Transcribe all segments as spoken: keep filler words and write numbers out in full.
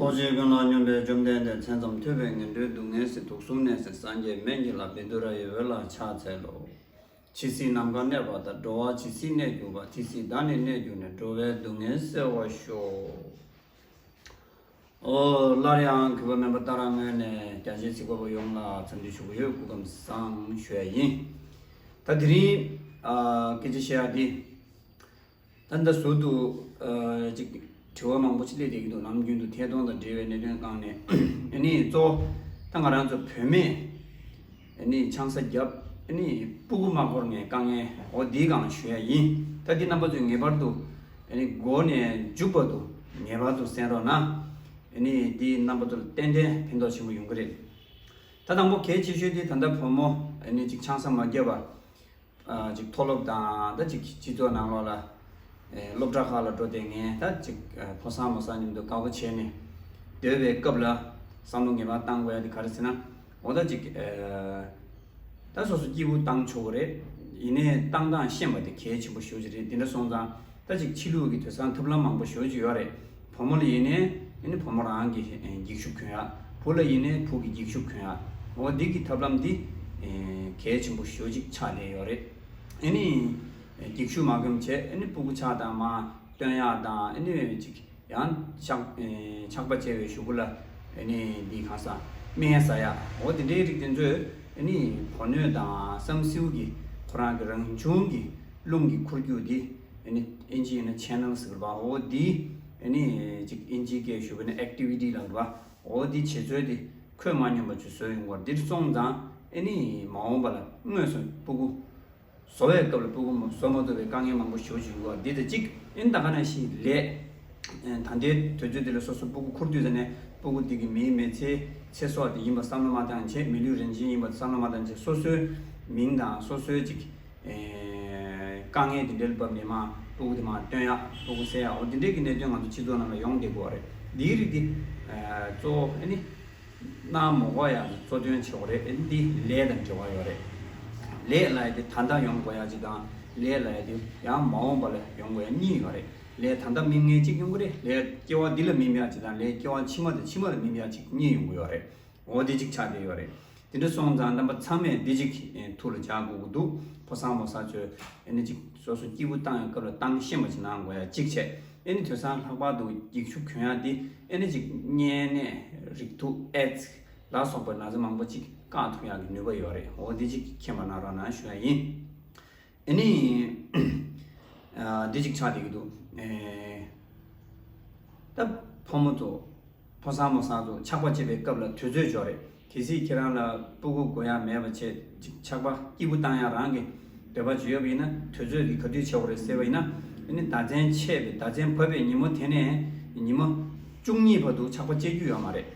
ཚོགས་ཆེན་ཀུན་ལ་སྙོམས་པའི་བཅོམ་ལྡན་འདས། མཚན་ཙམ་ཐོས་པས་ངན་འགྲོའི་སྡུག་བསྔལ་སེལ། དུག་གསུམ་ནད་སེལ་སངས་རྒྱས་སྨན་གྱི་བླ། བཻ་ཌཱུརྱ་ཡི་འོད་ལ་ཕྱག་འཚལ་ལོ། ཇི་སྲིད་ནམ་མཁའ་གནས་པ་དང་། འགྲོ་བ་ཇི་སྲིད་གནས་གྱུར་པ། དེ་སྲིད་བདག་ནི་གནས་གྱུར་ནས། འགྲོ་བའི་སྡུག་བསྔལ་སེལ་བར་ཤོག། ཨོ། སླར་ཡང་གུས་པ་སྨན་པ་ཏཱ་ར་ངོས་ནས་རྒྱ་ཆེའི་གཟིགས་པ་པོ་ཡོངས་ལ་འཚམས་འདྲི་ཞུ་གི་ཡོད། སྐུ་ཁམས་བཟང་ཞུ་ཡ་ཡིན། ད་དེ་རིང་ཨ་སྐད་ཆ་བཤད་ཡ་འདི། ད་ལྟ་ཟུར་དུ་ཨ་ཅིག་དྲི་བ་མང་པོ་ཅིག་སླེབས་བསྡད་ཀྱི་འདུག་ནམ་རྒྱུན་དུ་ཐད་གཏོང་དང་འབྲེལ་བའི་གནད་དོན་སྒང་ནས། ཨ་ནི་གཙོ་བོ་ད་ང་རང་ཚོ་བུད་མེད་ཨ་ནི་ཆང་ས་བརྒྱབ། ཨ་ནི་སྤུ་གུ་མ་འཁོར་མཁན་དཀའ་ངལ། འོ་འདིའི་སྒང་ལ་ཞུ་ཡ་ཡིན། ད་འདི་རྣམ་པ་ཚོས་ངེས་པར་དུ་ཨ་ནི་འགོ་ནས་མཇུག་བར་དུ་ངེས་པར་དུ་གསན་རོགས་གནང་། ཨ་ནི་འདི་རྣམ་པ་ཚོ་ལ་ཏན་ཏན་ཕན་ཐོགས་ཆེན་པོ་ཡོང་གི་རེད། ད་དང་པོ་གལ་ཆེ་ཤོས་དེ་ད་ལྟ་བུ་མོ་ཨ་ནི་ཅིག་ཆང་ས་མ་བརྒྱབ་པ། ཨ་ཅིག་མཐོ་སློབ་དང་ད་ཅིག་སྤྱི་ཚོགས་ནང་ལོགས་ལ་ཨེ་སློབ་གྲྭ་ཁག་ལ་འགྲོ་བསྡད་མཁན། ད་ཅིག་ཨ་ཕོ་གསར་མོ་གསར་མཉམ་དུ་དགའ་པོ་བྱས་ནས་སྡོད་པའི་སྐབས་ལ་བསམ་བློ་ངེས་པར་བཏང་དགོས་ཡ་དེ་ག་རེ་ཟེར་ན། འོ་ད་ཅིག་ཨ་ད་སོ་སོ་སྐྱིད་པོ་བཏང་ཆོག་གི་རེད། ཡིན་ནའི་བཏང་སྟངས་ཤེས་པ་དེ་གལ་ཆེན་པོ་ཞེ་པོ་ཅིག་རེད། དེ་འདྲ་སོང་ཙང་ད་ཅིག་ཕྱི་ལུགས་ཀྱི་དེང་སང་ཐབས་ལམ་མང་པོ་ཞེ་པོ་ཅིག་ཡོད་རེད། བུ་མོ་ལ་ཡིན་ནའི་ཨ་ནི་བུ་མོ་རང་གི་ཨེ་འགྱིག་ཤུབས་གྱོན་ཡ། བུ་ལ་ཡིན་ནའི་བུ་གི་འགྱིག་ཤུབས་གྱོན་ཡ། འོ་འདི་གི་ཐབས་ལམ་འདི་ཨེ་གལ་ཆེན་པོ་ཞེ་པོ་ཅིག་ཆགས་བསྡད་ཡོད་རེད། ཨ་ནི་ཨེ་འགྱིག་ཤུབས་མ་གྱོན་བྱས། ཨ་ནི་སྤུ་གུ་ཆགས་དང་མར་བཏོན་ཡ་དང་། ཨ་ནི་ཅིག་ཡང་ཆག་ཨེ་ཆག་པ་བྱས་པའི་གཞུག་གུ་ལ་ཨ་ནི་འདི་གང་ཟག་སྨན་ཟ་ཡ། འོ་དེ་འདྲའི་རིགས་དེ་ཚོས་ཨ་ནི་ཕོ་གནོད་དང་བསམ་སེའུ་གི་ཁོ་རང་གི་རང་བྱུང་གི་རླུང་གི་འཁོར་རྒྱུག་འདི་ཨ་ནི་ཨིན་ཇི་ཡིན་ན་ཆེ་ནལ་ཟེར་བ། འོ་འདི་ཨ་ནི་ཅིག་ཨིན་ཇིའི་སྐད་ཞུས་པ་ན་ཨེག་ཊི་ཝི་ཊི་ལབ་པ། འོ་འདི་བྱེད་ཚུལ་འདི་ཁོད་མ་སྙོམས་པ་ཅིག་བཟོས་ཡོང་གི་ཡོད་རེད། འདིར་སོང་ཙང་ཨ་ནི་མ་འོངས་པ་ལ་དངོས་སུ་སྤུ་གུ་བཟོ་བའི་སྐབས་ལ་སྤུ་གུ་བཟོ་མ་ཐུབ་པའི་དཀའ་ངལ་མང་པོ་ཞེ་པོ་ཅིག་ཡོང་གི་ཡོད་རེད། འདི་དང་གཅིག་ཨ་ནི་ད་ག་ནང་བཞིན་ལས། ཨ་ད་ལྟའི་དུས་ཚོད་འདི་ལ་སོ་སོ་སྤུ་གུ་འཁོར་དུས་ཙ་ནས་སྤུ་གུ་འདི་གི་མིའི་མི་ཚེ་ཚེ་སྲོག་དེ་ཡིན་པ་བསམ་བློ་མ་བཏང་བྱས། མི་ལུས་རང་བཞིན་ཡིན་པ་བསམ་བློ་མ་བཏང་བྱས། སོ་སོའི་མིང་དང་སོ་སོའི་ཅིག་ཨེ་དཀའ་ངལ་དེ་འདྲའི་བབས་ནས་མར་སྤུ་གུ་དེ་མར་བཏོན་ཡག། སྤུ་གུ་བསད་ཡག། འོ་དེ་འདྲའི་གི་གནད་དོན་ང་ཚོ་སྤྱི་ཚོགས་ནང་ལ་ཡོང་བསྡད་ཀྱི་ཡོད་རེད། འདིའི་རིགས་དེ་ཨེ་གཙོ་བོ་ཨ་ནི་གནང་མ་དགོས་ཡག་གི་གཙོ་དོན་ཆེ་བ་རེད། ཨ་ནི་འདི་ལས་དང་འབྲེལ་བ་ཡོད་རེད། ལས་ལབ་ཡག་དེ་ད་ལྟ་ཡོང་དགོས་ཡག་ཅིག་དང་། ལས་ལབ་ཡག་དེ་ཡང་མ་འོངས་པ་ལ་ཡོང་དགོས་ཡག་གཉིས་ཡོད་རེད། ལས་ད་ལྟ་སྨིན་མཁན་གཅིག་ཡོང་གི་རེད། ལས་སྐྱེ་བ་འདི་ལ་སྨིན་ཡག་ཅིག་དང་། ལས་སྐྱེ་བ་ཕྱི་མ་དང་ཕྱི་མ་ལ་སྨིན་ཡག་ཅིག་གཉིས་ཡོང་གི་ཡོད་རེད། འོ་འདི་གཅིག་ཆགས་བསྡད་ཡོད་རེད། དེ་འདྲ་སོང་ཙང་རྣམ་པ་ཚང་མས་འདི་གཅིག་ཨེ་ཐུགས་ལ་འཇགས་དགོས་ཀྱི་འདུག་ཕོ་གསར་མོ་གསར་ཚོས་ཨ་ནི་ཅིག་སོ་སོ་སྐྱིད་པོ་བཏང་ཡག་སྐབས་ལ་བཏང་ཤེས་པ་ཅིག་གནང་དགོས་ཡག་གཅིག་བྱས། ཨ་ནི་དེང་སང་ལྷག་པར་དུ་འགྱིག་ཤུབས་གྱོན་ཡག་འདི་ཨ་ནི་ཅིག་གཉན་ནད་རེག་དུག་ཨེ་ཛི་ལ་སོགས་པའི་ན་ཚ་མང་པོ་ཅིག་བཀག་ཐུབ་ཡག་གི་ནུས་པ་ཡོད་རེད། འོ་འདི་གཅིག་མཁྱེན་པ་གནང་རོགས་གནང་ཞུ་ཡག་ཡིན། ཨ་ནི། ཨ་འདི་གཅིག་ཆགས་བསྡད་ཀྱི་འདུག་ཨེ། ད་ཕོ་མོ་ཚོ། ཕོ་གསར་མོ་གསར་ཚོ་ཆགས་པ་བྱེད་པའི་སྐབས་ལ་དུས་ཚོད་འབྱོར་རེད། གལ་སྲིད་ཁྱེད་རང་ལ་སྤུ་གུ་དགོས་ཡག་མེད་པ་བྱས། ཅིག་ཆགས་པ་སྐྱིད་པོ་བཏང་ཡག་རང་གི་འདོད་པ་ཅིག་ཡོད་པ་ཡིན་ན། དུས་ཚོད་འདི་ག་དུས་ཆགས་པ་རེད་ཟེར་བ་ཡིན་ན། ཨ་ནི་ཟླ་མཚན་ཆད་པའི་ཟླ་མཚན་བབས་པའི་ཉིན་མོ་དེ་ནས་ཉི་མ་བཅུ་གཉིས་བར་དུ་ཆགས་པ་སྐྱེ་རྒྱུ་ཡོད་མ་རེད།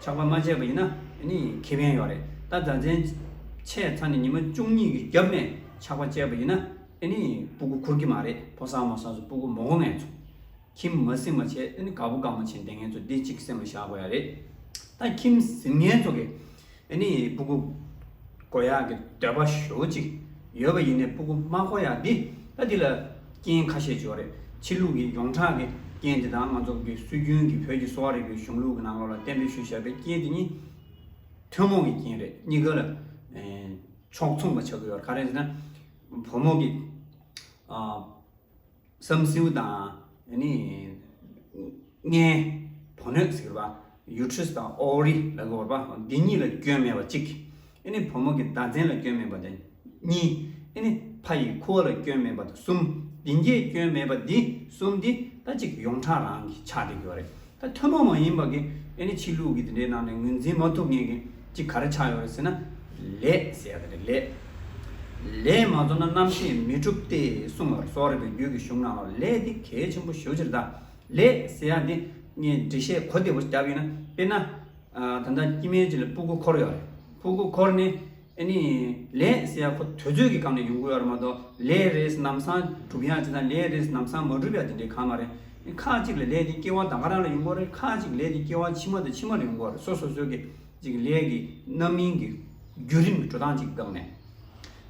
ཆགས་པ་མ་སྐྱེས་པ་ཡིན་ན་ཨ་ནི་ཁེ་ཕན་ཡོད་རེད། ད་ཟླ་མཚན་ཆད་ཚར་ནས་ཉི་མ་བཅུ་གཉིས་ཀྱི་རྒྱབ་ནས་ཆགས་པ་སྐྱེས་པ་ཡིན་ན་ཨ་ནི་སྤུ་གུ་འཁོར་གྱི་མ་རེད། ཕོ་གསར་མོ་གསར་ཚོ་སྤུ་གུ་མ་འཁོར་མཁན་ཚོ། ཁྱིམ་མ་ཟིན་པ་བྱས་ཨ་ནི་དགའ་པོ་དགའ་མོ་བྱས་བསྡད་མཁན་ཚོ་འདི་གཅིག་སེམས་ལ་བཞག་དགོས་ཡག་རེད། ད་ཁྱིམ་ཟིན་མཁན་ཚོ་གི་ཨ་ནི་སྤུ་གུ་དགོས་ཡག་གི་འདོད་པ་ཞེ་པོ་ཅིག་ཡོད་པ་ཡིན་ནའི་སྤུ་གུ་མ་འཁོར་ཡག་འདི། ད་འདི་ལ་རྐྱེན་ཁ་ཤས་ཅིག་ཡོད་རེད། ཕྱི་ལུགས་ཀྱི་ཡོངས་གྲགས་ཀྱི་རྐྱེན་དེ་དང་། ང་ཚོ་གི་སྲོལ་རྒྱུན་གྱི་བོད་ཀྱི་གསོ་བ་རིག་པའི་གཞུང་ལུགས་ཀྱི་ནང་ལོགས་ལ་གཏན་འབེབས་ཞུས་བཞག་པའི་རྐྱེན་དེ་གཉིས་ཐུན་མོང་གི་རྐྱེན་རེད། གཉིས་ཀ་ལ་ཕྱོགས་མཚུངས་པ་ཆགས་ཀྱི་ཡོད་རེད། ག་རེ་ཟེར་ན། བུ་མོ་གི་ཨ། བསམ་སེའུ་དང་། ཨ་ནི་མངལ། བུ་སྣོད་ཟེར་བ། ཡུ་ཊི་རས་དང་ཨོ་ཝ་རི་ལབ་དགོས་པ། འདི་གཉིས་ལ་སྐྱོན་མེད་པ་གཅིག་ཨ་ནི་བུ་མོ་གི་ཟླ་མཚན་ལ་སྐྱོན་མེད་པ་དང་གཉིས། ཨ་ནི་ཕ་ཡི་ཁུ་བ་ལ་སྐྱོན་མེད་པ་དང་གསུམ། འདི་གྱད་སྐྱོན་མེད་པ་འདི་གསུམ་འདི་ད་གཅིག་ཡོངས་གྲགས་རང་གི་ཆགས་བསྡད་ཀྱི་ཡོད་རེད། ད་ཐུན་མོང་མ་ཡིན་པ་གི་ཨ་ནི་ཕྱི་ལུགས་ཀྱི་དེ་འདྲའི་ནང་ནས་ངོས་འཛིན་མ་ཐུབ་མཁན་གྱི་གཅིག་ག་རེ་ཆགས་ཡོད་རེད་ཟེར་ན། ལས་ཟེར་ཡ་དེ་རེད། ལས། ལས་མ་བྱུང་ན་རྣམ་ཤེས་མི་འགྲུབ་སྟེ་གསུངས་པ་རེད། གསོ་བ་རིག་པའི་རྒྱུད་ཀྱི་གཞུང་ནང་ལ་ལས་འདི་གལ་ཆེན་པོ་ཞེ་པོ་ཅིག་རེད། ད་ལས་ཟེར་ཡ་འདི་ངས་འགྲེལ་བཤད་གོ་བདེ་པོ་བརྒྱབ་ཡིན་ན། དཔེར་ན། ཨ་ད་ལྟ་སྐྱེ་དམན་ཅིག་ལ་སྤུ་གུ་འཁོར་ཡོད་རེད། སྤུ་གུ་འཁོར་ནས་ཨ་ནི་ལས་ཟེར་ཡ་ཁོ་དུས་ཚོད་ཀྱི་སྒང་ནས་ཡོང་གི་ཡོད་རེད་མ་གཏོགས། ལས་རེད་ལམ་སང་སྒྲུབ་ཡ་ཅིག་དང་། ལས་རེད་ལམ་སང་མ་སྒྲུབ་ཡ་དེ་འདྲའི་གང་མ་རེད། ཁག་ཅིག་ལ་ལས་དེ་སྐྱེ་བ་ད་ག་རང་ལ་ཡོང་གི་ཡོད་རེད། ཁག་ཅིག་ལས་དེ་སྐྱེ་བ་ཕྱི་མ་དང་ཕྱི་མ་ལ་ཡོང་གི་ཡོད་རེད། སོ་སོ་སོ་གི་ཅིག་ལས་ཀྱི་རྣམ་སྨིན་གྱི་བརྒྱུད་རིམ་གྱི་འགྲོ་སྟངས་ཅིག་སྒང་ནས།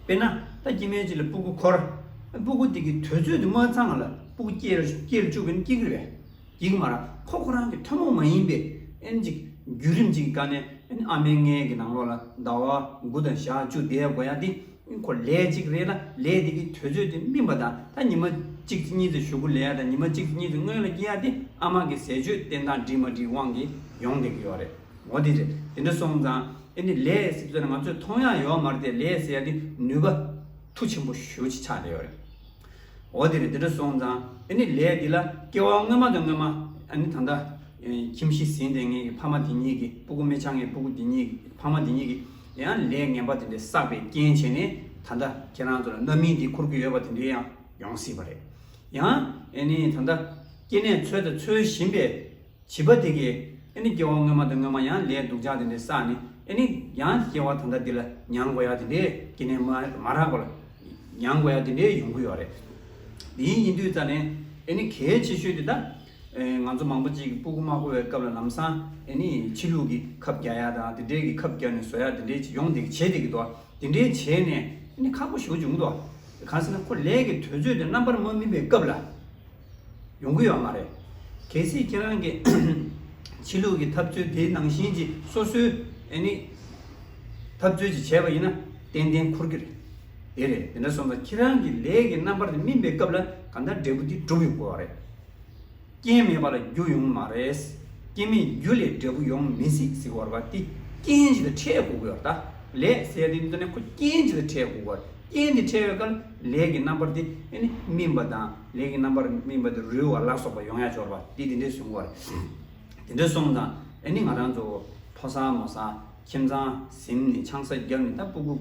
དཔེར་ན་ད་སྐྱེ་དམན་ཅིག་ལ་སྤུ་གུ་འཁོར། སྤུ་གུ་དེ་གི་དུས་ཚོད་དེ་མ་ཚང་ལ་སྤུ་གུ་སྐྱེ་སྐྱེ་ལ་བཅུག་པ་ཡིན་ན་སྐྱེ་གི་རེད་པས། སྐྱེ་གི་མ་རེད། ཁོ་ཁོ་རང་གི་ཐུན་མོང་མ་ཡིན་པའི་ཨེ་ནི་ཅིག་བརྒྱུད་རིམ་ཅིག་གི་སྒང་ནས་ཨེ་ནི་ཨ་མའི་མངལ་གྱི་ནང་ལོགས་ལ་ཟླ་བ་དགུ་དང་ཞག་བཅུ་བསྡད་དགོས་ཡ་དེ། ཁོ་ལས་གཅིག་རེད་ལ། ལས་དེ་གི་དུས་ཚོད་དེ་སྨིན་པ་དང་། ད་ཉི་མ་གཅིག་གཉིས་ཙམ་གཞུག་གུ་ལས་ཡ་དང་ཉི་མ་གཅིག་གཉིས་ཙམ་སྔོན་ལ་སྐྱེ་ཡ་དེ་ཨ་མ་གི་ཟས་སྤྱོད་བསྟེན་སྟངས་འགྲིག་མ་འགྲིག་དབང་གིས་ཡོང་བསྡད་ཀྱི་ཡོད་རེད། འོ་དེ་རེད། དེ་འདྲ་སོང་ཙང་ཨེ་ནི་ལས་ཟེར་དུས་ང་ཚོས་མཐོང་ཡ་ཡོད་མ་རེད་དེ། ལས་ཟེར་ཡ་དེ་ནུས་པ་མཐུ་ཆེན་པོ་ཞེ་པོ་ཅིག་ཆགས་བསྡད་ཡོད་རེད། འོ་དེ་རེད། དེ་འདྲ་སོང་ཙང་ཨེ་ནི་ལས་འདི་ལ་སྐྱེ་བ་སྔོན་མ་དང་སྔོན་མ་ཨ་ནི་ད་ལྟ་ཨེ་ཁྱིམ་གཞིས་ཟིན་བསྡད་མཁན་གྱི་ཕ་མ་དེ་གཉིས་ཀྱི། སྤུ་གུ་མི་ཆགས་མཁན་སྤུ་གུ་དེ་གཉིས་ཀྱི་ཕ་མ་དེ་གཉིས་ཀྱིས་ཡང་ལས་ངན་པ་དེ་འདྲ་བསགས་པའི་རྐྱེན་བྱས་ནས་ད་ལྟ་ཁྱེད་རང་ཚོ་ལ་རྣམ་སྨིན་འདི་འཁུར་གྱི་ཡོད་པ་དེ་འདྲ་ཡང་ཡོང་སྲིད་པ་རེད། ཡང་ཨེ་ནི་ད་ལྟ་སྐྱེ་གནས་འཚོལ་དང་འཚོལ་བཞིན་པའི་བྱིས་པ་དེ་གིས་ཨེ་ནི་སྐྱེ་བ་སྔོན་མ་དང་སྔོན་མ་ཡང་ལས་སྡུག་ཅག་དེ་འདྲ་བསགས་ནས་ཨེ་ནི་ཡང་སྐྱེ་བ་ད་ལྟ་འདི་ལ་མྱང་དགོས་ཡ་དེ་འདྲའི། སྐྱེ་གནས་མ་མ་རག་པ་ལ་མྱང་དགོས་ཡ་དེ་འདྲའི་ཡོང་གི་ཡོད་རེད། དེ་ཡིན་དུས་ཙ་ནས་ཨེ་ནི་གལ་ཆེ་ཤོས་དེ་ད་ཨེ་ང་ཚོ་མང་པོ་ཅིག་གིས་སྤུ་གུ་མ་འཁོར་བའི་སྐབས་ལ་ལམ་སང་ཨེ་ནི་ཕྱི་ལུགས་ཀྱི་ཁབ་རྒྱག་ཡ་དང་དེ་འདྲའི་གི་ཁབ་རྒྱག་ནས་བཟོ་ཡ་དེ་འདྲའི་ཅིག་ཡོང་བསྡད་ཀྱི། བྱེད་བསྡད་ཀྱི་འདུག་དེ་འདྲའི་བྱས་ནས་ཨེ་ནི་ཁག་པོ་ཞེ་པོ་ཅིག་ཡོང་གི་འདུག་གང་ཟེར་ན་ཁོ་ལས་ཀྱི་དུས་ཚོད་དེ་རྣམ་པར་མ་སྨིན་པའི་སྐབས་ལ་ཡོང་གི་ཡོད་མ་རེད། གལ་སྲིད་ཁྱེད་རང་གིས་ཕྱི་ལུགས་ཀྱི་འཐབ་རྩོད་དེ་ནང་བཞིན་གྱི་སོ་སོའི་ཨེ་ནི་འཐབ་རྩོད་ཅིག་བྱས་པ་ཡིན་ན་ཏན་ཏན་འཁོར་གྱི་རེད། དེ་རེད། དེ་འདྲ་སོང་ཙང་ཁྱེད་རང་གི་ལས་ཀྱི་རྣམ་པར་དེ་སྨིན་པའི་སྐབས་ལ་གང་ལྟར་འབྲས་བུ་དེ་འགྲུབ་ཡོང་དགོས་པ་རེད། རྐྱེན་མེད་པ་ལ་རྒྱུ་ཡོང་མ་རེད། རྐྱེན་མེད་རྒྱུ་ལས་འབྲས་བུ་ཡོང་མི་སྲིད་ཟེར་བ་རེད་པ། དེ་རྐྱེན་ཅིག་ལ་འཕྲད་དགོས་ཀྱི་ཡོད་རེད། ད་ལས་ཟེར་ཡ་དེ་འདི་ནས་ཁོ་རྐྱེན་ཅིག་ལ་འཕྲད་དགོས་ཀྱི་ཡོད་རེད། རྐྱེན་དེ་འཕྲད་པའི་སྐབས་ལས་ཀྱི་རྣམ་པར་དེ་ཨེ་ནི་སྨིན་པ་དང་། ལས་ཀྱི་རྣམ་པར་སྨིན་པ་དེ་རུལ་བ་ལ་སོགས་པ་ཡོང་ཡ་ཅིག་ཡོད་རེད་པ། དེ་དེ་འདྲས་བཟོ་དགོས་རེད། དེ་འདྲས་སོང་ཙང་ཨེ་ནི་ང་རང་ཚོ་ཕོ་གསར་མོ་གསར་ཁྱིམ་ཚང་ཟིན་ནས་ཆང་ས་བརྒྱབ་ནས་ད་སྤུ་གུ་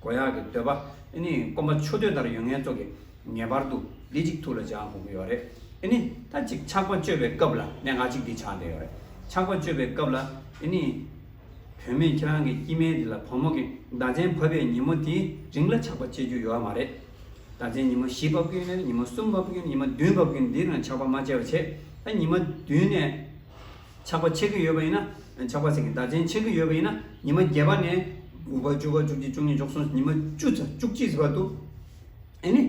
དགོས་ཡག་གི་འདོད་པ་ཨེ་ནི་སྐོམ་པ་ཆུ་འདོད་ལྟར་ཡོད་མཁན་ཚོ་གིས་ངེས་པར་དུ་འདི་གཅིག་ཐུགས་ལ་འཇགས་དགོས་ཀྱི་ཡོད་རེད། ཨེ་ནི་ད་ཅིག་ཆགས་པ་གཅོད་པའི་སྐབས་ལ་གནད་འགག་ཅིག་འདི་ཆགས་བསྡད་ཡོད་རེད། ཆགས་པ་གཅོད་པའི་སྐབས་ལ་ཨེ་ནི་བུད་མེད་ཁྱེད་རང་གི་སྐྱེ་དམན་འདི་ལ་བུ་མོ་གི་ཟླ་མཚན་བབས་པའི་ཉིན་མོ་དེའི་རིང་ལ་ཆགས་པ་སྐྱེ་རྒྱུ་ཡོད་མ་རེད། ཟླ་མཚན་ཉི་མ་བཞི་བབས་ཀྱི་ཡོད་ན། ཉི་མ་གསུམ་བབས་ཀྱི་ཡོད་ན། ཉི་མ་བདུན་བབས་ཀྱི་ཡོད་ན། འདིའི་རིང་ཆགས་པ་མ་སྐྱེ་བ་བྱེད། ད་ཉི་མ་བདུན་ནས་ཆགས་པ་ཆགས་ཀྱི་ཡོད་པ་ཡིན་ན། ཆགས་པ་ཟེར་གྱི། ཟླ་མཚན་ཆགས་ཀྱི་ཡོད་པ་ཡིན་ན། ཉི་མ་བརྒྱད་པ་ནས་དགུ་པ། བཅུ་པ། བཅུ་གཅིག། བཅུ་གཉིས། བཅུ་གསུམ། ཉི་མ་བཅུ་ཙམ། བཅུ་གཅིག་ཙམ་བར་དུ་ཨེ་ནི་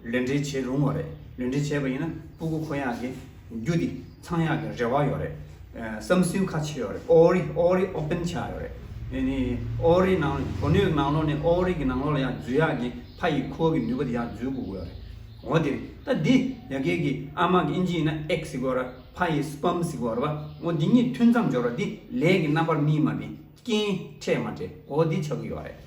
ལས་འབྲེལ་བྱེད་རུང་བ་རེད། ལས་འབྲེལ་བྱས་པ་ཡིན་ན་སྤུ་གུ་འཁོར་ཡག་གི་རྒྱུ་དེ་ཚང་ཡག་གི་རེ་བ་ཡོད་རེད། ཨ་བསམ་སེའུ་ཁ་ཕྱེ་ཡོད་རེད། ཨོ་ཝ་རི། ཨོ་ཝ་རི་ཨོ་པན་ཆགས་ཡོད་རེད། ཨེ་ནི་ཨོ་ཝ་རི་ནང་། བུ་སྣོད་ནང་ལོགས་ནས་ཨོ་ཝ་རི་གི་ནང་ལོགས་ལ་ཡར་འཛུལ་ཡག་གི་ཕ་ཡི་ཁུ་བ་གི་ནུས་པ་དེ་ཡར་འཛུལ་དགོས་ཀྱི་ཡོད་རེད། འོ་དེ་རེད། ད་འདི་ཡ་གི་གི་ཨ་མ་གི་ཨིན་ཇི་ཡིན་ན་ཨེག་ཟེར་གྱི་ཡོད་རེད། ཕ་ཡི་སི་པམ་ཟེར་གྱི་ཡོད་རེད་པ། འོ་འདི་གཉིས་མཐུན་མཚམས་སྦྱོར་བ་འདི་ལས་ཀྱི་རྣམ་པར་སྨིན་མ་སྨིན། རྐྱེན་འཕྲད་མ་འཕྲད། འོ་འདི་ཆགས་ཀྱི་ཡོད་རེད།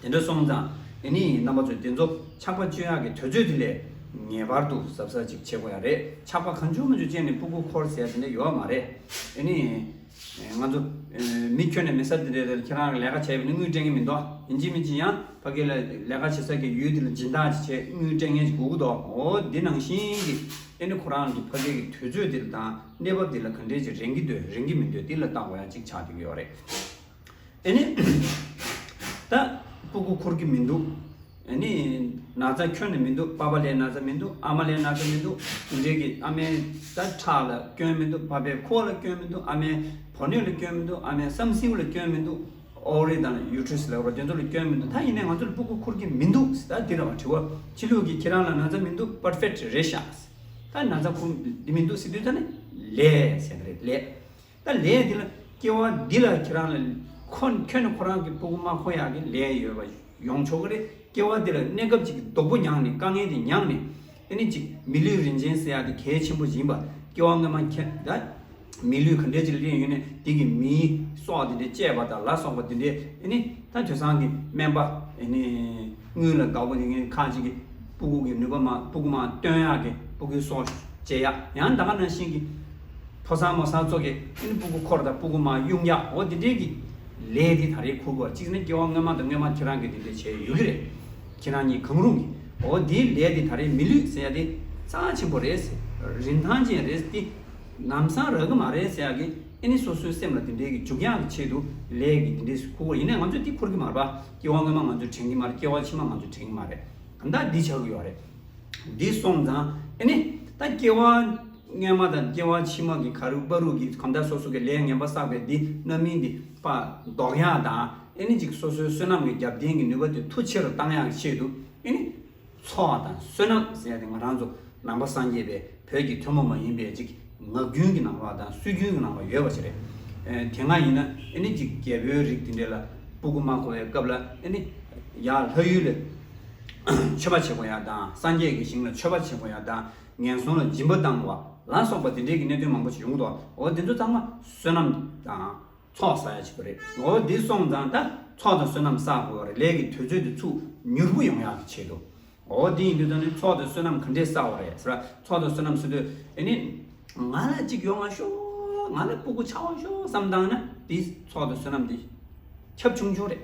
དེ་འདྲ་སོང་ཙང་ཨེ་ནི་རྣམ་པ་ཚོས་དེ་ཚོ་ཆགས་པ་གཅོད་ཡག་གི་དུས་ཚོད་དེ་ལས་ངེས་པར་དུ་གཟབ་གཟབ་ཅིག་བྱེད་དགོས་ཡ་རེད། ཆགས་པ་གང་བྱུང་མང་བྱུང་སྐྱེས་ནས་སྤུ་གུ་འཁོར་ཟེར་ཡ་དེ་འདྲ་ཡོད་མ་རེད། ཨེ་ནི་ང་ཚོ་མི་ཁྱོན་ནས་མེད་ས་དེ་འདྲ་ལ་ཁྱེད་རང་ལས་ཀ་བྱས་པ་ཡིན་ན་དངུལ་སྤྲད་མཁན་མི་འདུག་ཡིན་གཅིག་མིན་གཅིག་ཡང་ཕ་གི་ལ་ལས་ཀ་བྱེད་ས་གི་ཡུལ་དེ་ལ་སྦྱིན་བདག་ཅིག་བྱས་དངུལ་སྤྲད་མཁན་ཅིག་དགོས་ཀྱི་འདུག་འོ་འདི་ནང་བཞིན་གྱི་ཨེ་ནི་ཁོ་རང་གི་ཕ་གི་གི་དུས་ཚོད་དེ་ལ་དང་གནས་བབ་དེ་ལ་ག་འདྲས་ཅིག་རན་གྱི་འདུག་རན་གྱི་མི་འདུག་འདི་ལ་བལྟ་དགོས་ཡ་ཅིག་ཆགས་བསྡད་ཀྱི་ཡོད་རེད། ཨེ་ནི། ད་སྤུ་གུ་འཁོར་གྱི་མི་འདུག་ཨེ་ནི། ན་ཚ་ཁྱོན་ནས་མི་འདུག་པ་ཕ་ལའི་ན་ཚ་མི་འདུག་ཨ་མ་ལའི་ན་ཚ་མི་འདུག་དེ་འདྲའི་གི་ཨ་མའི་ད་ཁྲག་ལ་སྐྱོན་མི་འདུག་པ་ཕའི་ཁུ་བ་ལ་སྐྱོན་མི་འདུག་ཨ་མའི་བུ་སྣོད་ལ་སྐྱོན་མི་འདུག་ཨ་མའི་བསམ་སེའུ་ལ་སྐྱོན་མི་འདུག་ཨོ་ཝ་རི་དང་ཡུ་ཊི་རི་སི་ལབ་པ་དེ་ཚོ་ལ་སྐྱོན་མི་འདུག་ད་ཡིན་ནའི་ང་ཚོ་ལ་སྤུ་གུ་འཁོར་གྱི་མི་འདུག་ད་འདི་རེད་པ། དྲི་བ། ཕྱི་ལུགས་ཀྱི་ཁྱེད་རང་ལ་ན་ཚ་མི་འདུག་པར་ཕེག་ཊི་རེད་ཤག་ད་ན་ཚ་ཁོ་འདི་མི་འདུག་ཟེར་དུས་ད་ནི་ལས་ཟེར་ནི་རེད། ལས། ད་ལས་འདི་ལ་སྐྱེ་བ་འདི་ལ་ཁྱེད་རང་ལ་ཁོ་ཁྱོད་ནི་ཁོ་རང་གི་སྤུ་གུ་མ་འཁོར་ཡག་གི་ལས་ཡོད་པ་ཡོང་ཆོག་གི་རེད། སྐྱེ་བ་འདི་ལ་གནས་སྐབས་ཅིག་གི་སྡུག་པོ་མྱངས་ནས་དཀའ་ངལ་དེ་མྱངས་ནས་ཨེ་ནི་ཅིག་མི་ལུས་རིན་ཆེན་ཟེར་ཡག་དེ་གལ་ཆེན་པོ་ཡིན་པ། སྐྱེ་བ་སྔོན་མ་ཁྱེད་ད་མི་ལུས་ག་འདྲས་ཅིག་ལེན་ཡོད་ནས་དེ་གི་མིའི་སྲོག་དེ་འདྲས་བཅད་པ་དང་ལ་སོགས་པ་དེ་འདྲས་ཨེ་ནི་ད་དེང་སང་གི་སྨན་པ་ཨེ་ནི་དངུལ་ལ་དགའ་པོ་དེ་ངས་ཁ་ཅིག་གི་སྤུ་གུ་གི་ནུས་པ་མ་སྤུ་གུ་མ་བཏོན་ཡག་གི་སྤུ་གུའི་སྲོག་བཅད་ཡག་ཡང་ད་ག་ནང་བཞིན་གྱི་ཕོ་གསར་མོ་གསར་ཚོ་གི་ཨེ་ནི་སྤུ་གུ་འཁོར་དང་སྤུ་གུ་མ་དབྱུང་ཡག་འོ་དེ་འདྲའི་གི་ལས་དེ་ད་རེས་འཁུར་དགོས། གཅིག་ནི་སྐྱེ་བ་སྔོན་མ་དང་སྔོན་མ་ཁྱེད་རང་གིས་དེ་འདྲ་བྱས་ཡོད་ཀྱི་རེད། ཁྱེད་རང་གཉིས་གང་རུང་གིས། འོ་དེའི་ལས་དེ་ད་རེས་མི་ལུས་ཟེར་ཡ་དེ་རྩ་ཆེན་པོ་རེད། རིན་ཐང་ཅན་རེད། དེ་ལམ་སང་རག་གི་མ་རེད་ཟེར་ཡ་གི་ཨེ་ནི་སོ་སོའི་སེམས་ལ་དེ་འདྲའི་གི་འཇུག་ཡག་གི་ཆེད་དུ་ལས་ཀྱི་དེ་འདྲའི་འཁུར་དགོས། ཡིན་ནའི་ང་ཚོས་དེ་འཁུར་གི་མ་རེད་པ། སྐྱེ་བ་སྔོན་མ་ང་ཚོས་དྲན་གི་མ་རེད། སྐྱེ་བ་ཕྱི་མ་ང་ཚོས་དྲན་གི་མ་རེད། གང་ལྟར་འདི་ཆགས་ཀྱི་ཡོད་རེད། འདི་སོང་ཙང་ཨེ་ནི་ད་སྐྱེ་བ་སྔོན་མ་དང་སྐྱེ་བ་ཕྱི་མ་གི་ག་རུ་བ་རུ་གི་གང་ལྟར་སོ་སོ་གི་ལས་ངན་པ་བསགས་པའི་འདི་རྣམ་སྨིན་འདི་ཕར་ལྡོག་ཡག་དང་ཨེ་ནི་ཅིག་སོ་སོའི་བསོད་ནམས་ཀྱི་རྒྱབ་རྟེན་གྱི་ནུས་པ་དེ་མཐུ་ཆེ་རུ་བཏང་ཡག་གི་ཆེད་དུ་ཨེ་ནི་འཚོ་བ་དང་བསོད་ནམས་ཟེར་ཡ་དེ་ང་རང་ཚོ་ནང་པ་སངས་རྒྱས་པའི་བོད་ཀྱི་ཐུན་མོང་མ་ཡིན་པའི་ཅིག་ ངག་རྒྱུན་གྱི་ནང་ལ་དང་སྲོལ་རྒྱུན་གྱི་ནང་ལ་ཡོད་པ་ཞིག་རེད། ཨེ་དེ་སྔ་ཡིན་ན་ཨེ་ནི་ཅིག་རྒྱལ་པོའི་རིགས་དེ་འདྲས་ལ་སྤུ་གུ་མ་གོ་བའི་སྐབས་ལ་ཨེ་ནི་ཡར་ལྷ་ཡུལ་ལ་མཆོད་པ་བྱེད་དགོས་ཡ་དང་སངས་རྒྱས་ཀྱི་ཞིང་ལ་མཆོད་པ་བྱེད་དགོས་ཡ་དང་ངན་སོང་ལ་སྦྱིན་པ་བཏང་བ་ལ་སོགས་པ་དེ་འདྲས་ཀྱི་གནད་དོན་མང་པོ་ཞིག་ཡོང་གི་འདུག་འོ་དེ་ཚོ་ཚང་མ་བསོད་ནམས་དང་། ཚོགས་བསགས་ཡ་ཅིག་རེད། འོ་འདི་སོང་ཙང་ད་ཚོགས་དང་བསོད་ནམས་བསགས་དགོས་པ་རེད། ལས་ཀྱི་དུས་ཚོད་དེ་ཚུར་མྱུར་པོ་ཡོང་ཡག་གི་ཆེད་དུ། འོ་འདི་ཡིན་དུས་ད་ནི་ཚོགས་དང་བསོད་ནམས་ག་འདྲས་བསགས་པ་རེད་ཟེར་བ། ཚོགས་དང་བསོད་ནམས་ཟེར་དུས་ཨེ་ནི། ང་ལ་གཅིག་ཡོང་བ་ཤོག་ང་ལ་སྤུ་གུ་ཆགས་པ་ཤོག་བསམ་བཏང་ན་འདི་ཚོགས་དང་བསོད་ནམས་འདི་ཁྱབ་ཆུང་ཆུང་རེད།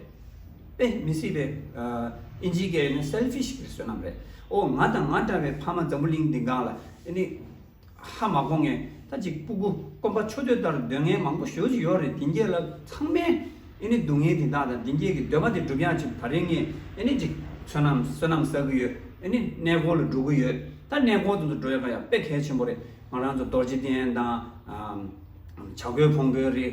དཔེ་མི་སྲིད་པའི་ཨ་ཨིན་ཇིའི་སྐད་ནི་སེལ་ཕི་ཤི་གི་བསོད་ནམས་རེད། འོ་ང་དང་ང་འདྲ་བའི་ཕ་མ་འཛམ་བུ་གླིང་འདི་སྒང་ལ་ཨེ་ནི། ཧ་མ་གོ་ངས་ད་ཅིག་སྤུ་གུ་སྐོམ་པ་ཆུ་འདོད་ལྟར་འདོད་མཁན་མང་པོ་ཞེ་པོ་ཅིག་ཡོད་རེད། དེ་འདྲས་ལ་ཚང་མས་ཨེ་ནི་སྡུག་བསྔལ་དེ་དག་དང་དེ་འདྲས་ཀྱི་འདོད་པ་དེ་སྒྲུབ་ཡག་ཅིག་ད་རེས་ངས་ཨེ་ནི་ཅིག་བསོད་ནམས་བསོད་ནམས་བསགས་ཀྱི་ཡོད། ཨེ་ནི་གནས་སྐོར་ལ་འགྲོ་གི་ཡོད། ད་གནས་སྐོར་དེ་ཚོ་འགྲོ་ཡག་ཡང་དཔེ་གལ་ཆེན་པོ་རེད། ང་རང་ཚོ་རྡོ་རྗེ་གདན་དང་། བྱ་རྒོད་ཕུང་པོའི་རི།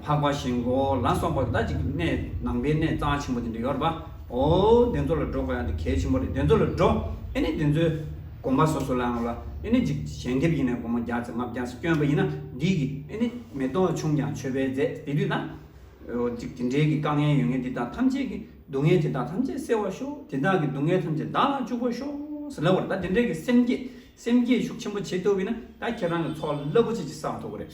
འཕགས་པ་ཤིང་ཀུན་ལ་སོགས་པ་ད་ཅིག་གནས་ནང་པའི་གནས་རྩ་ཆེན་པོ་དེ་འདྲ་ཡོད་རེད་པ། འོ་དེ་ཚོ་ལ་འགྲོ་དགོས་ཡག་དེ་གལ་ཆེན་པོ་རེད། དེ་ཚོ་ལ་འགྲོ། ཨེ་ནི་དེ་ཚོའི་དགོན་པ་སོ་སོ་ལ་ཡང་ལ་ཨེ་ནི་ཅིག་ཞལ་འདེབས་ཡིན་ནའི་སྒོར་མོ་བརྒྱ་ཙམ་ལྔ་བརྒྱ་ཙམ་བསྐྱོན་པ་ཡིན་ན་འདི་གི་ཨེ་ནི་མེ་ཏོག་ཆུང་ཀྱང་མཆོད་པའི་རྫས་དེ་དུས་ན། འོ་ཅིག་དེ་འདྲའི་གི་དཀའ་ངལ་ཡོད་མཁན་དེ་དག་ཐམས་ཅད་ཀྱི་སྡུག་བསྔལ་དེ་དག་ཐམས་ཅད་སེལ་བར་ཤོག་དེ་དག་གི་སྡུག་བསྔལ་ཐམས་ཅད་བདག་ལ་བཅུག་པར་ཤོག་ཟེར་ལབ་པ་རེད། ད་དེ་འདྲའི་གི་སེམས་བསྐྱེད་སེམས་བསྐྱེད་ཤུགས་ཆེན་པོ་བྱེད་ཐུབ་པ་ཡིན་ན་ད་ཁྱེད་རང་གི་ཚོགས་རླབས་པོ་ཆེ་ཅིག་བསགས་ཐུབ་ཀྱི་རེད།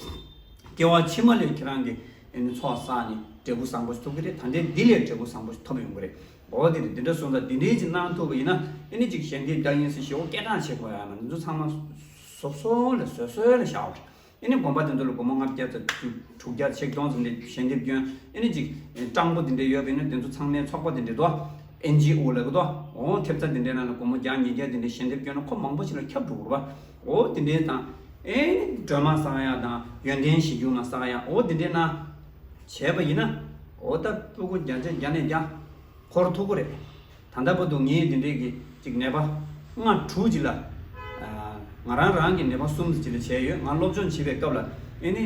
སྐྱེ་བ་ཕྱི་མ་ལས་ཁྱེད་རང་གི་ཨེ་ནི་ཚོགས་བསགས་ནས་འབྲས་བུ་བཟང་པོ་ཞིག་ཐོབ་ཀྱི་རེད། ད་ལྟའི་འདི་ལས་འབྲས་བུ་བཟང་པོ་ཞིག་ཐོབ་ཡོང་གི་རེད། འོ་དེ་རེད། དེ་འདྲ་སོང་ཙང་དེ་འདྲའི་ཅིག་གནང་ཐུབ་པ་ཡིན་ན་ཨེ་ནི་ཅིག་ཞལ་འདེབས་རྒྱག་ཡིན་ཟེར་ཞེ་པོ་སྐད་གྲགས་བྱེད་དགོས་ཡ་མ་རེད། འདི་ཚོ་ཚང་མ་སོ་སོ་ལ་བཟོད་གསོལ་ལ་བཞག་པ་རེད། ཨེ་ནི་དགོན་པ་དེ་ཚོ་ལ་སྒོར་མོ་ལྔ་བརྒྱ་ཙམ་དྲུག་བརྒྱ་ཆིག་སྟོང་ཙམ་ལས་ཞལ་འདེབས་སྐྱོན། ཨེ་ནི་ཅིག་སྤྲང་པོ་དེ་འདྲ་ཡོད་པ་ཡིན་ན་དེ་ཚོ་ཚང་མའི་ཚོགས་པ་དེ་འདྲ་དོ། ཨེན་ཇི་ཨོ་ལབ་གི་དོ། འོ་ཐེབས་རྩ་དེ་འདྲའི་ནང་ལ་སྒོར་མོ་བརྒྱ་ཉིས་བརྒྱ་དེ་འདྲ་ཞལ་འདེབས་སྐྱོན་ན་ཁོ་མང་པོ་ཞིག་ལ་ཁྱབ་འགྲོ་གི་རེད་པ། འོ་དེ་འདྲའི་དང་། ཨེ་ནི་སྒྲོལ་མ་བསགས་ཡ་དང་ཡོན་ཏན་གཞི་འགྱུར་མ་བསགས་ཡ་འོ་དེ་འདྲའི་ནང་བྱས་པ་ཡིན་ན། འོ་ད་སྤུ་གུ་བརྒྱ་ཆ་བརྒྱ་ནས་བརྒྱ། འཁོར་ཐུབ་ཀྱི་རེད། ད་ལྟ་བར་དུ་ངས་འདི་འདྲའི་གི་ཅིག་ནད་པ་ལྔ་དྲུག་ཅིག་ལ། ང་རང་རང་གི་ནད་པ་གསུམ་ཅིག་ལ་བྱས་ཡོད། ང་སློབ་སྦྱོང་བྱེད་པའི་སྐབས་ལ་ཨེ་ནི་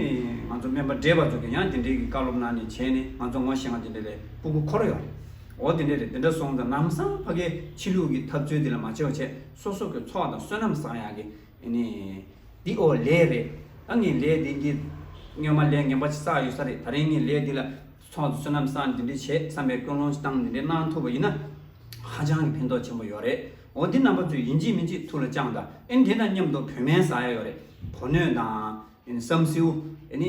ང་ཚོ་སྨན་པ་བགྲེས་པ་ཚོ་གིས་ཡང་འདི་འདྲའི་གི་བཀའ་སློབ་གནང་ནས་བྱས་ནས་ང་ཚོ་ངོ་ཤེས་ང་འདི་འདྲ་ལས་སྤུ་གུ་འཁོར་ཡོད་རེད། འོ་དེ་འདྲ་རེད། དེ་འདྲ་སོང་ཙང་ལམ་སང་ཕ་གིའི་ཕྱི་ལུགས་ཀྱི་འཐབ་རྩོད་དེ་ལ་མ་བྱེད་པ་བྱས་སོ་སོ་གི་ཚོགས་དང་བསོད་ནམས་བསགས་ཡག་གི་ཨེ་ནི། འདི་ཨོ་ལས་རེད། ད་ངས་ལས་འདི་གི་སྔོན་མ་ལས་ངན་པ་ཅིག་བསགས་ཡོད་ས་རེད། ད་རིང་ངས་ལས་འདི་ལ་ཚོགས་བསོད་ནམས་བསགས་འདི་འདྲ་བྱས་བསམ་པའི་ཀུན་སློང་ཅིག་བཏང་འདི་འདྲ་གནང་ཐུབ་པ་ཡིན་ན། ཧ་ཅང་གི་ཕན་ཐོགས་ཆེན་པོ་ཡོད་རེད། འོ་འདི་རྣམ་པ་ཚོས་ཡིན་གཅིག་མིན་གཅིག་ཐུགས་ལ་བཅངས་དང་། ཨེ་ནི་དེ་དང་མཉམ་དུ་བོད་སྨན་ཟ་ཡ་ཡོད་རེད། བོ་སྣོད་དང་། ཨེ་ནི་བསམ་སེའུ། ཨེ་ནི་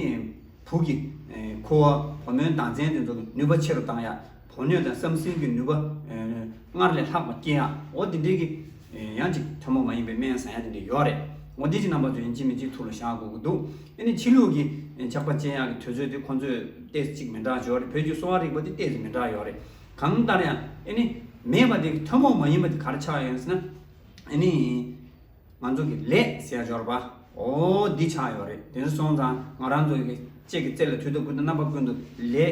བུ་གི་ཨེ་ཁུ་བ། བོ་སྣོད་ཟླ་མཚན་དེ་ཚོ་གི་ནུས་པ་ཆེ་རུ་བཏང་ཡ། བོ་སྣོད་དང་བསམ་སེའུ་གི་ནུས་པ་ཨེ་སྔར་ལས་ལྷག་པ་སྐྱེ་ཡ། འོ་དེ་འདྲའི་གི་ཨེ་ཡང་ཅིག་ཐུན་མོང་མ་ཡིན་པའི་སྨན་ཟ་ཡ་དེ་འདྲ་ཡོད་རེད། འོ་འདི་ཅིག་རྣམ་པ་ཚོ་ཡིན་གཅིག་མིན་གཅིག་ཐུགས་ལ་བཞག་དགོས་ཀྱི་འདུག་ཨེ་ནི་ཕྱི་ལུགས་ཀྱི་ཨེ་ཇག་པ་སྤྱད་ཡག་གི་དུས་ཚོད་དེ་ཁོང་ཚོས་ཏོག་ཙམ་ཅིག་མི་འདྲ་ཡོད་རེད། བོད་ཀྱི་གསོ་བ་རིག་པ་དེ་ཏོག་ཙམ་མི་འདྲ་ཡོད་རེད། གང་ལྟར་ཡང་ཨེ་ནི་མེད་པ་དེ་ཐུན་མོང་མ་ཡིན་པ་དེ་ག་རེ་ཆགས་ཡོད་ཟེར་ན། ཨེ་ནི། ང་ཚོ་གི་ལས་ཟེར་ཡ་འབྱོར་པ། འོ་འདི་ཆགས་ཡོད་རེད། དེ་འདྲ་སོང་ཙང་ང་རང་ཚོ་གི་ལྕེ་གི་རྩེ་ལ་དུས་དང་ཀུན་ཏུ་རྣམ་པ་ཀུན་ཏུ་ལས་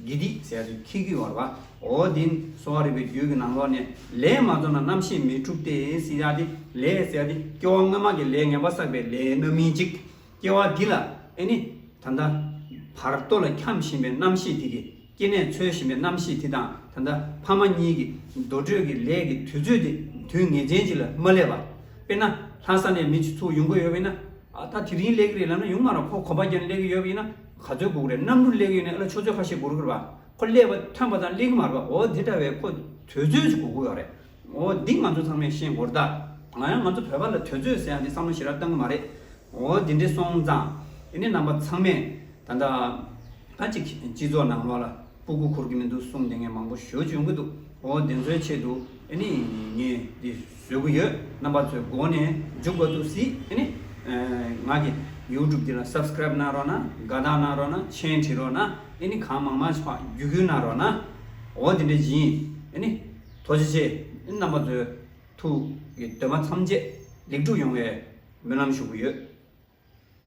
དགེ་སྡིག་ཟེར་ཡ་དེ་འཁྱེར་གྱི་ཡོད་རེད་པ། འོ་འདི་གསོ་བ་རིག་པའི་རྒྱུད་ཀྱི་ནང་ལོགས་ནས་ལས་མ་བརྩམས་ན་རྣམ་ཤེས་མི་འཁྲུགས་ཏེ་ཟེར་ཡ་དེ། ལས་ཟེར་ཡ་དེ་སྐྱེ་བ་སྔོན་མ་གི་ལས་ངན་པ་བསགས་པའི་ལས་རྣམ་སྨིན་གཅིག་སྐྱེ་བ་འདི་ལ་ཨེ་ནི་ད་ལྟ་བར་དོ་ལ་འཁྱམས་བཞིན་པའི་རྣམ་ཤེས་དེ་གི་སྐྱེ་གནས་འཚོལ་བཞིན་པའི་རྣམ་ཤེས་དེ་དང་ད་ལྟ་ཕ་མ་གཉིས་ཀྱི་འདོར་སྤྲོད་ཀྱི་ལས་ཀྱི་དུས་ཚོད་དེ་དུས་ངེས་ཅན་ཅིག་ལ་མ་སླེབས་པ། དཔེར་ན་ལྷ་ས་ནས་མི་གཅིག་ཚུར་ཡོང་གི་ཡོད་པ་ཡིན་ན། ཨ་ད་དེ་རིང་སླེབས་ཀྱི་རེད་ལབ་ན་ཡོང་མ་རེད། ཁོ་གོམ་པ་བརྒྱབ་ནས་སླེབས་ཀྱི་ཡོད་པ་ཡིན་ན་ག་ཚོད་འགོར་གི་རེད། གནམ་གྲུ་སླེབས་ཀྱི་ཡོད་ན་ཨ་ལ་ཆུ་ཚོད་ཁ་ཤས་འགོར་གི་རེད་པ། ཁོ་སླེབས་པ་ཐོན་པ་དང་སླེབས་ཀྱི་མ་རེད་པ། འོ་དེ་འདྲ་བའི་ཁོ་དུས་ཚོད་ཅིག་འགོར་གི་ཡོད་རེད། འོ་འདི་ང་ཚོ་ཚང་མས་ཤེས་དགོས་རེད་ད། ང་ཡང་ང་ཚོ་བོད་པ་ལ་དུས་ཚོད་ཟེར་ཡ་འདི་བསམ་བློ་ཞེ་དྲག་གཏོང་གི་མ་རེད། འོ་འདི་འདྲ་སོང་ཙང་ཨེ་ནི་རྣམ་པ་ཚང་མས་ད་ལྟ་ད་ཅིག་སྤྱི་ཚོགས་ནང་ལོགས་ལ་སྤུ་གུ་འཁོར་གྱི་མི་འདུག་གསུངས་བསྡད་མཁན་མང་པོ་ཞེ་པོ་ཅིག་ཡོང་གི་འདུག་འོ་དེ་ཚོའི་ཆེད་དུ་ཨེ་ནི་ངས་འདི་བཟོ་གི་ཡོད། རྣམ་པ་ཚོའི་མགོ་ནས་མཇུག་བར་དུ་གཟིགས། ཨེ་ནི་ང་གི་ཡུ་ཊུབ་འདི་ལ་སབ་སི་ཀ་རེབ་གནང་རོགས་གནང་། དགའ་རྟགས་གནང་རོགས་གནང་། མཆན་བྲིས་རོགས་གནང་། ཨེ་ནི་གང་མང་མང་ཞིག་ཕར་བརྒྱུད་སྐུལ་གནང་རོགས་གནང་། འོ་དེ་འདྲ་ཡིན། ཨེ་ནི་ཐུགས་རྗེ་ཆེ། ཨེ་ནི་རྣམ་པ་ཚོའི་ཐུགས་ཀྱི་འདོད་པ་ཐམས་ཅད་ལེགས་འགྲུབ་ཡོང་བའི་སྨོན་ལམ་ཞུ་གི་ཡོད།